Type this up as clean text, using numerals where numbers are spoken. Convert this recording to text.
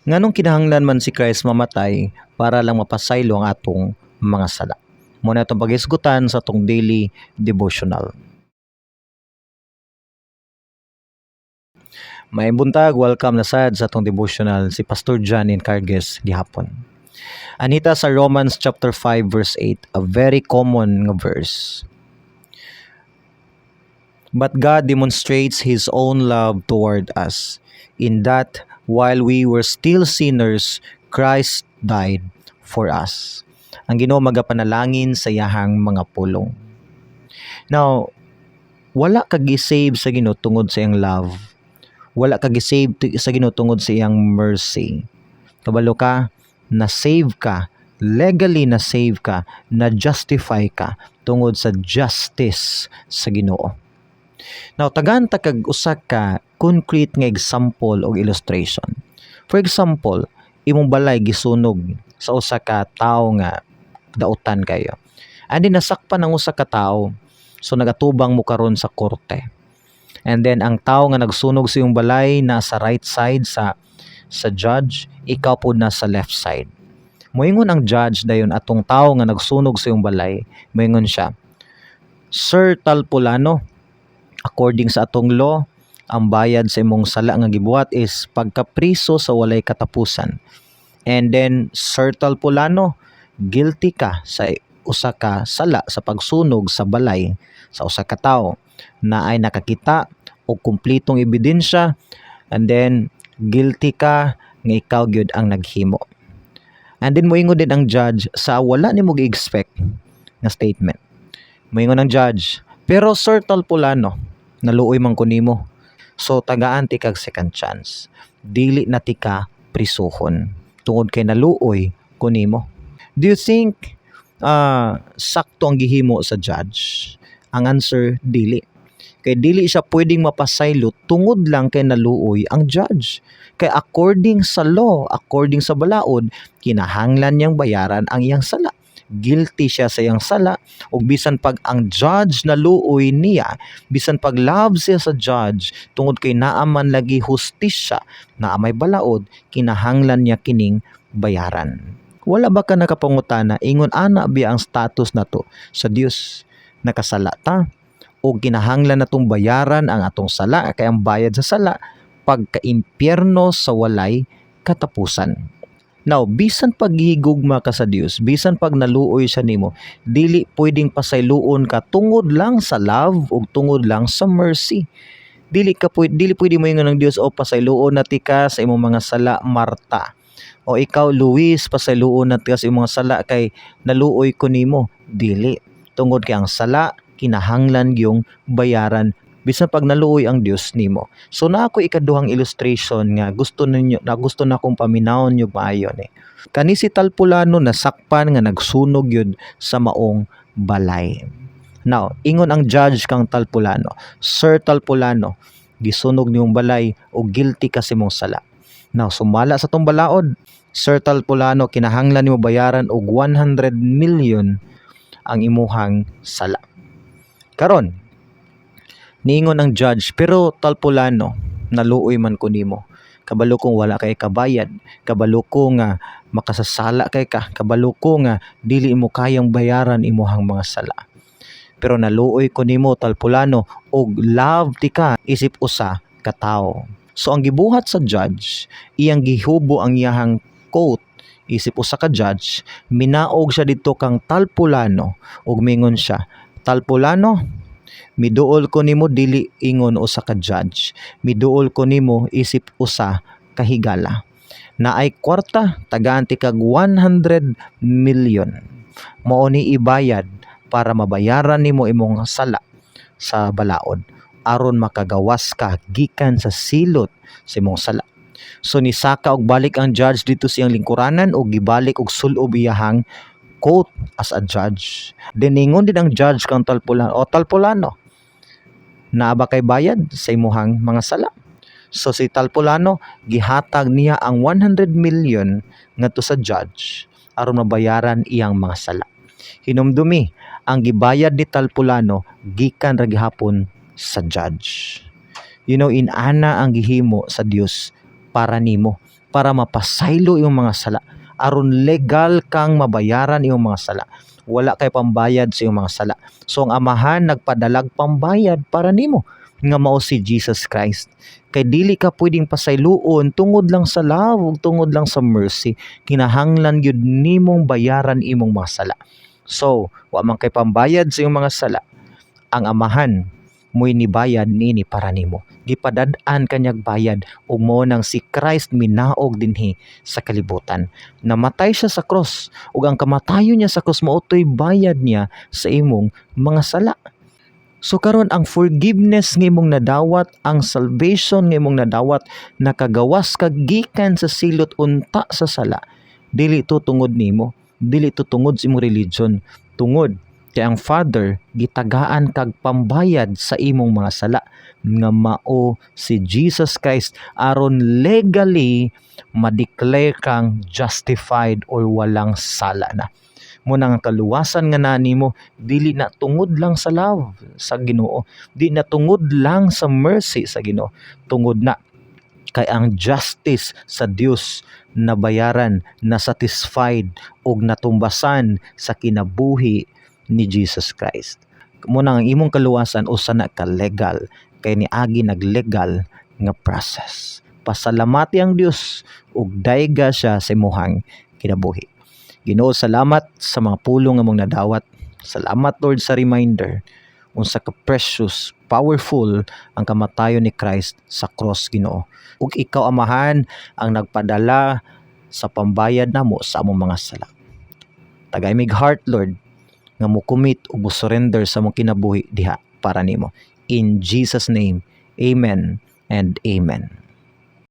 Nganong kinahanglan man si Christ mamatay para lang mapasaylo ang atong mga sala? Mao na atong paghisgutan sa atong daily devotional. Maayong buntag, welcome na sad sa atong devotional, si Pastor John Encargues gihapon. Anhi ta sa Romans chapter 5 verse 8, a very common nga verse. "But God demonstrates His own love toward us in that while we were still sinners, Christ died for us." Ang Ginoo magapanalangin sa iyahang mga pulong. Now, wala ka gi-save sa Ginoo tungod sa iyang love. Wala ka gi-save sa Ginoo tungod sa iyang mercy. Kabalo ka, na-save ka, legally na-save ka, na-justify ka tungod sa justice sa Ginoo. Now, tagaan ta kag usa ka concrete nga example o illustration. For example, imong balay gisunog sa usa ka tawo nga dautan kayo. And then nasakpan ang usa ka tawo. So nagatubang mo karon sa korte. And then ang tawo nga nagsunog sa imong balay nasa right side sa judge, ikaw pod nasa left side. Moingon ang judge dayon atong tawo nga nagsunog sa imong balay, moingon siya, "Sir Talpulano, according sa atong law, ang bayad sa imong sala nga gibuhat is pagkapriso sa walay katapusan. And then, Sir Talpulano, guilty ka sa usa ka sala sa pagsunog sa balay sa usa ka tawo na ay nakakita og kumpletong ebidensya, and then guilty ka nga ikaw gyud ang naghimo." And then moingon din ang judge sa wala nimo gi-expect nga statement. Moingon ang judge, "Pero Sir Talpulano, naluoy man ko nimo. So tagaan ti kag second chance. Dili na tika prisuhon tungod kay naluoy ko nimo." Do you think sakto ang gihimo sa judge? Ang answer, dili. Kay dili siya pwedeng mapasaylo tungod lang kay naluoy ang judge. Kay according sa law, according sa balaod, kinahanglan niyang bayaran ang iyang sala. Guilty siya sa iyang sala ug bisan pag ang judge naluoy niya, bisan pag love siya sa judge, tungod kay naa man lagi hustisya, naa may balaod, kinahanglan niya kining bayaran. Wala ba ka nakapangutana, ingon ana biya ang status nato sa Dios? Nakasala ta o kinahanglan natong bayaran ang atong sala, kay ang bayad sa sala pagka-impyerno sa walay katapusan. Now, bisan pag gihigugma ka sa Dios, bisan pag naluoy siya nimo, dili pwedeng pasayloon ka tungod lang sa love ug tungod lang sa mercy. Dili pwede moingon ang Dios, "O pasayloon na tika sa imong mga sala, Marta. O ikaw, Luis, pasayloon na tika sa imong mga sala kay naluoy ko nimo." Dili. Tungod kay ang sala kinahanglan gyung bayaran bisan pag naluoy ang Dios nimo. So naa ko ikaduhang illustration nga gusto ninyo na gusto na akong paminawon nyo maayo ni. Kani si Talpulano nasakpan nga nagsunog yun sa maong balay. Now, ingon ang judge kang Talpulano, "Sir Talpulano, gisunog niyong balay o guilty ka sa imong sala. Now, sumala sa tong balaod, Sir Talpulano, kinahanglan nimo bayaran og 100 million ang imuhang sala." Karon, niingon ang judge, "Pero Talpulano, naluoy man ko nimo. Kabalo kong wala kay kabayad, kabalo ko nga makasasala kay ka, kabalo ko nga dili mo kayang bayaran imuhang mga sala. Pero naluoy ko nimo, Talpulano, og love ti ka isip usa ka tawo." So ang gibuhat sa judge, iyang gihubo ang iyahang coat isip usa ka judge, minaog siya didto kang Talpulano ug mingon siya, "Talpulano, miduol ko nimo dili ingon usa ka judge. Miduol ko nimo isip usa ka higala. Naay kwarta, tagaan ti kag 100 million. Mao ni ibayad para mabayaran nimo imong sala sa balaod aron makagawas ka gikan sa silot sa imong sala." So nisaka og balik ang judge didto sa iyang lingkuranan og gibalik og sulob iyahang coat as a judge. Then ningon din ang judge kang Talpulano, "O Talpulano, naa ba kay bayad sa imuhang mga sala?" So si Talpulano, gihatag niya ang 100 million ngadto sa judge aron mabayaran iyang mga sala. Hinumdumi, ang gibayad ni Talpulano gikan ra gihapon sa judge. Inana ang gihimo sa Dios para nimo. para mapasaylo imong mga sala, aron legal kang mabayaran imong mga sala. Wala kay pambayad sa imong mga sala. So ang Amahan nagpadalag pambayad para nimo nga mao si Jesus Christ. Kay dili ka pwedeng pasayloon tungod lang sa love ug tungod lang sa mercy. Kinahanglan gyud nimong bayaran imong mga sala. So, wa man kay pambayad sa imong mga sala. Ang Amahan mo'y nibayad niini para nimo. Gipadad-an ka niyag bayad ug mao nang si Christ minaog dinhi sa kalibutan. Namatay siya sa cross ug ang kamatayon niya sa cross mao to'y bayad niya sa imong mga sala. So karon, ang forgiveness nga imong nadawat, ang salvation nga imong nadawat, nakagawas ka gikan sa silot unta sa sala. Dili to tungod nimo, dili to tungod sa imong religion, tungod kay ang Father gitagaan kag pambayad sa imong mga sala nga mao si Jesus Christ, aron legally ma-declare kang justified or walang sala na. Mao nang ang kaluwasan nga naa nimo, dili na tungod lang sa love sa Ginoo, di na tungod lang sa mercy sa Ginoo, tungod na kay ang justice sa Dios nabayaran, na satisfied ug natumbasan sa kinabuhi ni Jesus Christ. Mao nang ang imong kaluwasan usa na ka legal kay niagi nag legal nga process. Pasalamati ang Dios ug dayga siya sa imuhang kinabuhi. Ginoo, salamat sa mga pulong nga among nadawat. Salamat, Lord, sa reminder unsa ka precious, powerful ang kamatayon ni Christ sa cross, Ginoo. Ug ikaw, Amahan, ang nagpadala sa pambayad namo sa among mga sala. Tagay mig heart, Lord, nga mo commit ug mo surrender sa among kinabuhi diha para nimo. In Jesus' name, amen and amen.